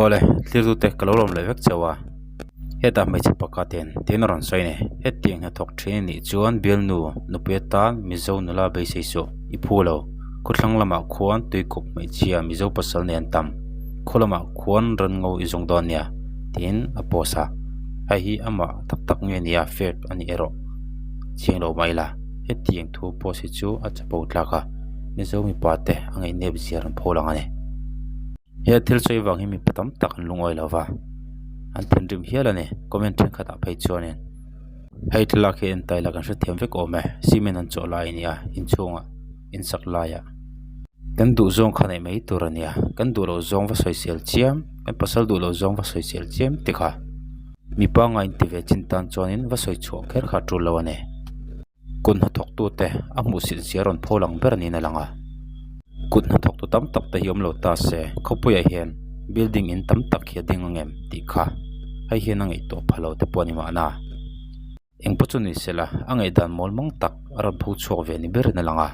Awle, thiltute ka lo lawm leh vek chauh a. Hetah hmeichhe pakhatin tiin a rawn sawi a ni. Hetiang hnathawk thin a nih chuan bialnu nupui atan Mizo nula beisei suh i phu lo. Khawthlang lamah khuan tuikuk hmeichhia Mizo pasal nen tam. Khaw lamah khuan ran ngo i zawng dawn nia tiin a post a. Hei hi amah tak tak nge nia fake a nih erawh chiang lo mah ila hetiang thu post hi chu a chapo tlak a, Mizo mipa te a ngaihnep zia rawn pho lang a ni. He thil sawi vang hi mipa tam tak an lungawi lo va, an thinrim hial a ni. Comment thenkhatah phei chuanin hei thlalak hi en ta ila kan hrethiam vek awm e, cement an chawh lai a ni a, inchhungah insak laiah kan duh zawng kha neih mai tur a nia, kan duh loh zawng va sawisel chiam, kan pasal duh loh zawng va sawisel chiam te kha mipa ngain ti ve chin tan chuanin va sawi chhuah kher kha a tul lo a ni. Kut hnathawktute a hmuhsit zia rawn pho lang ber niin a lang a, kut hnathawktu tam tak te hi awm lo ta se khawpuiah hian building in tam tak hi a ding ang em tih kha hei hian a ngaihtuah pha lo te pawh a ni mahna. Engpawh chu ni sela a ngaihdan mawl mang tak a rawn pho chhuak ve ni berin a lang a,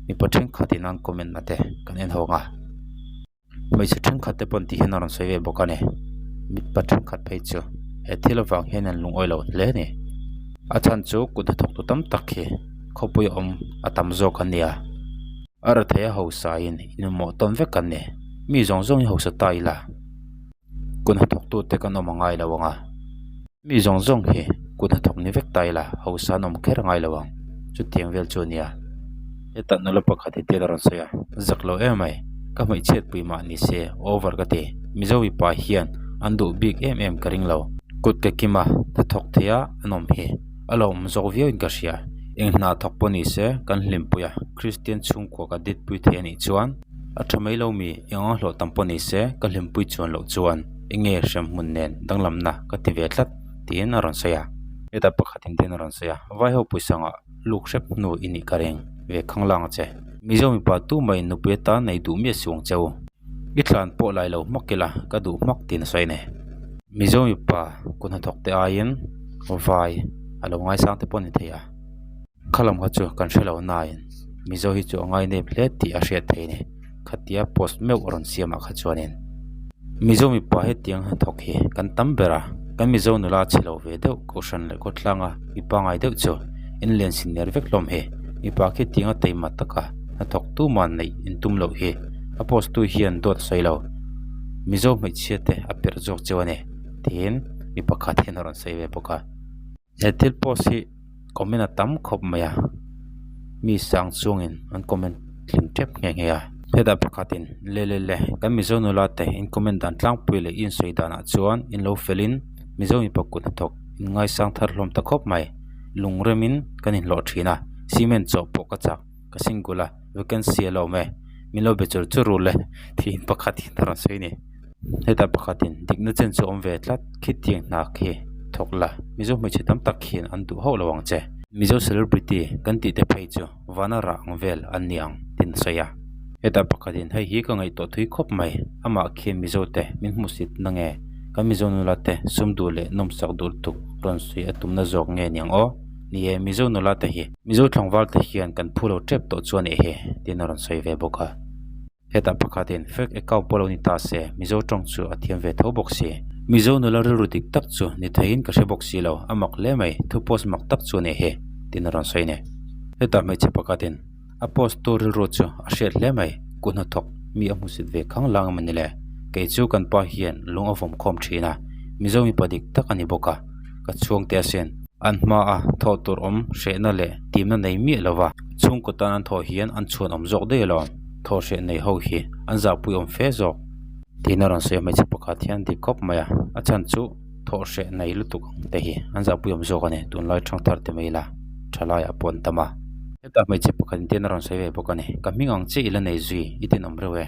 mipa thenkhatin an comment na te kan en hawng a. Hmeichhe thenkhat te pawn ti hian a rawn sawi ve bawk a ni mipa thenkhat phei chu he thil avang hian an lungawi lo hle a ni a chhan chu kut hnathawk tu tam tak hi khawpui awm a tam zawk an ni a a rethei a hausa in inmamawh tawn vek an ni mi zawng zawng hi hausa ta ila kut hnathawk tu te kan awm a ngai lo ang a. Mi zawng zawng hi kut hnathawk ni vek ta ila hausa an awm kher ngai lo ang chutiang vel chu a nia. Hetah nula pakhat hi tel a rawn sawi a, zak lo em mai, ka hmeichhiat pui mah ni se over ka ti, Mizo mipa hian an duh bik em em ka ring lo, kut ka kim a, hnathawk thei a an awm hi a lo awm zawk viau in ka hria, eng hna thawk pawh ni se kan hlimpui a, Kristian chhungkua ka ditpui thei a nih chuan a tha mai lo mi eng ang hlawh tam pawh ni se ka hlimpui chuan loh chuan. Enge hremhmun nen danglamna ka ti ve tlat tiin a rawn sawi a. Hetah pakhat in ten a rawn sawi a, vai ho pawisa ngah luk hrep hnu i nih ka ring ve khanglang a che. Mizo mipa tumah in nupui atan nei duh miah suh ang che u. I thlan pawh lai lo hmak ila ka duh hmak tiin a sawi a ni. Mizo mipa kut hnathawk te aiin vai a lo ngaisang te pawh a ni thei a. Khalam kha chu kan hrelo nain Mizo hi chu a ngainep hle tih a hriat theih a ni. Khatia post meuh rawn siamah kha chuanin Mizo mipa hetiang hnathawk hi kan tam ber a, kan Mizo nula chhe lo ve deuh kohhran leh khawtlanga mi pangngai deuh chu in len sin ner vek hlawm hi. Mipa khitianga taima taka hnathawk tuman neih in tum loh hi a post tu hian dawt a sawi lo. Mizo hmeichhia te a perh zawk cheu a ni tiin mi pakhat hian a rawn sawi ve bawk a. He thil post hi comment a tam khawp mai a mi sang chungin an comment tling tep nghe nghe a hetah pakhatin le le le kan mizo nula te in comment dan tlangpui leh in sawi danah chuan in lo fel in mizo mipa kut hnathawk in ngaisang thar hlawm ta khawp mai lung remin kan inhlawh thin a cement chawh pawh ka chak ka single a vacancy a la awm e min lo be chur chur ru le tiin pakhat hian a rawn sawi a ni. Hetah pakhatin dikna chen chu awm ve tlat khitiang hna khi thawk la Mizo hmeichhe tam tak hian an duh hauh lo ang che. Mizo celebrity kan tih te phei chu vana rah ang vel an ni ang tiin a sawi a. Hetah pakhatin hei hi ka ngaihtuah thui khawp mai amah khian Mizo te min hmusit na nge kan Mizo nula te sum duh leh nawmsak duh lutuk rawn sawi a tumna zawk nge niang aw ni e Mizo nula te hi Mizo tlangval te hian kan phu lo tep tawh chu a nih hi tiin a rawn sawi ve bawk a. Hetah pakhatin fake account pawh lo ni ta se, Mizo tawng chu a thiam ve tho bawk si. Mizo nula rilru dik tak chu ni theiin ka hre bawk si lo, a mak hle mai, thu post mak tak chu a ni he, tiin a rawn sawi a ni. Hetah hmeichhe pakhatin a post tu rilru chu a hriat hle mai, kut hnathawk mi a hmusit ve khang lang emaw ni le? Kei chu kan pa hian lung a vawm khawm thin a, Mizo mipa dik tak a ni bawk a, ka chhuang teh asin. An hmaa thawh tur awm hrehna leh timna nei miah lova chhungkaw tan an thawh hian an chhuan awm zawk daih alawm. Thawh hreh nei ho hi an zahpui awm fe zawk. Tiin a rawn sawi a, hmeichhe pakhat hian dik khawp mai a, a chhan chu thawh hreh nei lutuk ang te hi an zahpui awm zawk a ni, tunlai thang thar te mai ila thalaiah pawh an tam a. Hetah hmeichhe pakhat in tiin a rawn sawi ve bawk a ni, ka hming ang chiah i la nei zui i tinawm reuh e.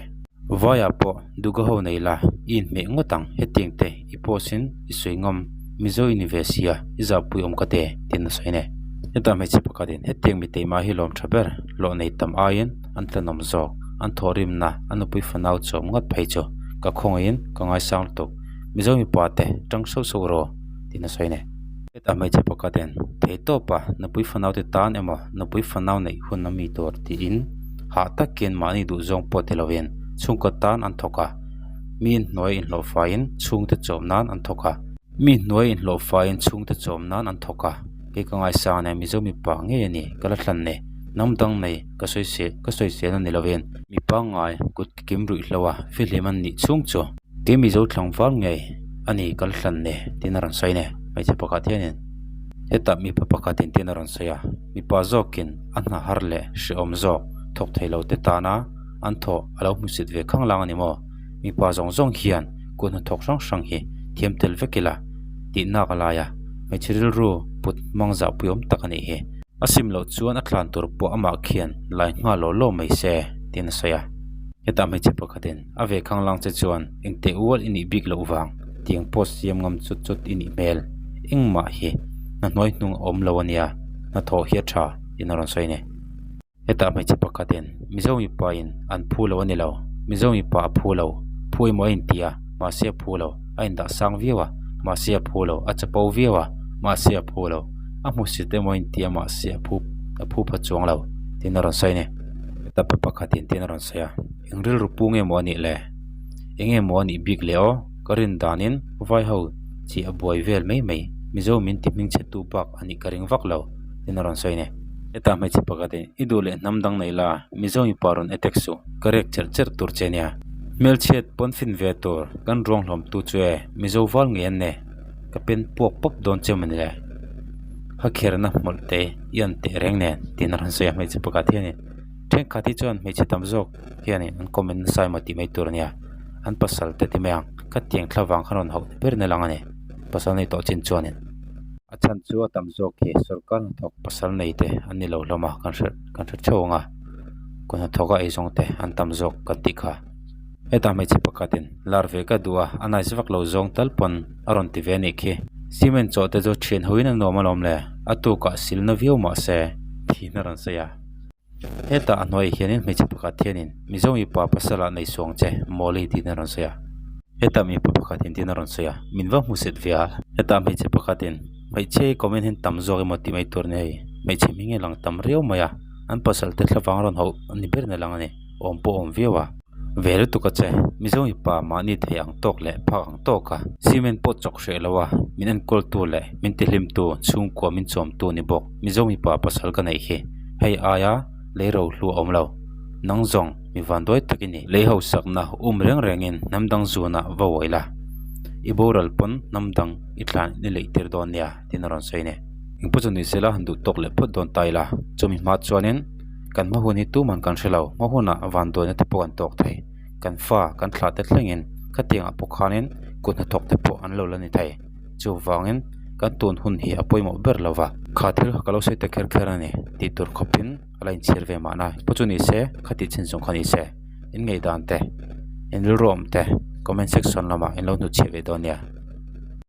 Vaiah pawh duga ho nei la i inhmeh ngawt ang, hetiang te i post in i sawi ngam, Mizo i ni ve sia i zahpui awm ka te tiin a sawi a ni. Hetah hmeichhe pakhatin hetiang mi teimah hi lawm tha ber, hlawh nei tam aiin an tlanawm zawk, an thawhrimna, an nupui fanau chawm ngawt phei chu ka khawngaihin ka ngaisang lutuk, Mizo mipa te tang sauh sauh rawh tiin a sawi a ni. Hetah hmeichhe pakhatin theihtawpa nupui fanau te tan emaw nupui fanau neih hun a mi tur tiin hah takin mahni duhzawng pawh ti lovin chhungkaw tan an thawk a. Mi hnuai inhlawh faiin chhungte chawm nan an thawk a. Mi hnuai inhlawh faiin chhungte chawm nan an thawk a. Kei ka ngaisang nen Mizo mipa ngei a ni ka la thlan nei. Hnam dang nei ka sawi se ka sawi sel a ni lovin. Mi pangngai kut kim ruih hlo a fihlim an nih chhung chu. Kei Mizo tlangval ngei a ni ka la thlan nei tiin a rawn sawi a ni. Hmeichhe pakhat hianin hetah mipa pakhatin tiin a rawn sawi a. Mipa zawkin a hna har leh hrehawm zawk thawk thei lo te tana an thawh a lo hmusit ve khanglang a ni maw? Mipa zawng zawng hian kut hnathawk hrang hrang hi thiam tel vek ila tih nak a lai a, hmeichhe rilru put hmang zahpui awm tak a nih hi. A sim loh chuan a thlan tur pawh amah khian lai nghal law law mai se tiin a sawi a. Hetah hmeichhe pakhatin a ve khanglang che chuan engteh ual i nih bik loh vang tiang post siam ngam chut chut i nih hmel engmah hi hna hnuai hnung a awm lo a nia, hnathawh hi a tha tiin a rawn sawi a ni. Hetah hmeichhe pakhatin Mizo mipain an phu lo a ni lo, Mizo mipa a phu lo, phu emaw a inti a, mahse a phu lo, a indah sang viau a, mahse a phu lo, a chapo viau a, mahse a phu lo, a hmusit emaw a inti a, mahse a phu a phu pha chuang lo tiin a rawn sawi a ni. Hetah pa pakhatin tiin a rawn sawi a, eng rilru pu nge maw a nih le? Eng nge maw a nih bik le aw? Ka rin danin vai ho chi a buai vel mai mai, Mizo min ti hmingchhe tu bak a nih ka ring vak lo tiin a rawn sawi a ni. Hetah hmeichhe pakhatin i duh leh hnam dang nei la, Mizo mipa rawn attack suh, ka rek cherh cherh tur che nia. Hmelchhiat pawn fin ve tur kan ruang hlawm tu chu e, Mizo val ngei an ne, ka pen puak pawp dawn che mawni le. Ha kherna hmawlh te i an teh reng nen tiin a rawn sawi a hmeichhe pakhat hianin thenkhat hi chuan hmeichhe tam zawk hianin an comment nasa emaw tih mai tur ania, an pasal te ti mai ang, khatiang thla vang khan rawn hauh ni ber na lang a ni, pasal nei tawh chin chuanin. A chhan chu a tam zawk hi sorkar hnathawk pasal nei te an ni lo hlawm a kan hre kan hre theuh ang a kut hnathawk a eizawng te an tam zawk kan tih kha. Hetah hmeichhe pakhatin lar ve ka duh a a nice vak lo zawng tal pawn a rawn ti ve a nih khi. Cement chawh te chu thian hoin a nuam alawm le a tukah silna viau mah se tiin a rawn sawi a. Hetah a hnuaiah hianin hmeichhe pakhat hianin Mizo mipa pasal ah nei suang che Mawli tiin a rawn sawi a. Hetah mipa pakhatin tiin a rawn sawi a, min va hmu set ve a. Hetah hmeichhe pakhatin hmeichhe hi comment hian tam zawk emaw tih mai tur a ni hei, hmeichhe hming hi a lang tam riau mai a, an pasal te thlavang rawn hauh a ni berin a lang a ni, awm pawh a awm viau a. Ve lutuk a che, Mizo mipa mahni thei ang tawk leh phak ang tawk a, cement pawh chawk hreh lo a, min enkawltu leh min tihlimtu, chhungkua min chawmtu ni bawk, Mizo mipa pasal ka neih hi hei aia lei ro hlu a awm lo. Nang zawng mi vanduai tak i ni. Lei hausakna um reng rengin hnam dang zunah va uai la, i boral pawn hnam dang i thlan i leih tir dawn nia tiin a rawn sawi a ni. Engpawh chu ni sela han duh tawk leh phawt dawn ta ila, chumi hma chuanin kan hma hun hi tuman kan hre lo, hma hunah vanduaina te pawh kan tawk thei, kan fa kan thlah te thlengin khatiangah pawh khanin kut hnathawk te pawh an lo la ni thei. Chuvangin kan tun hun hi a pawimawh ber lo va, kha thil kha ka lo sawi ta kher kher a ni tih tur khawpin a la inchhir ve mahna. Pawh chu ni se, khatih chin zawng kha ni se, in ngaihdan te, in rilru awm te comment section lamah in lo hnutchhiah ve dawn nia.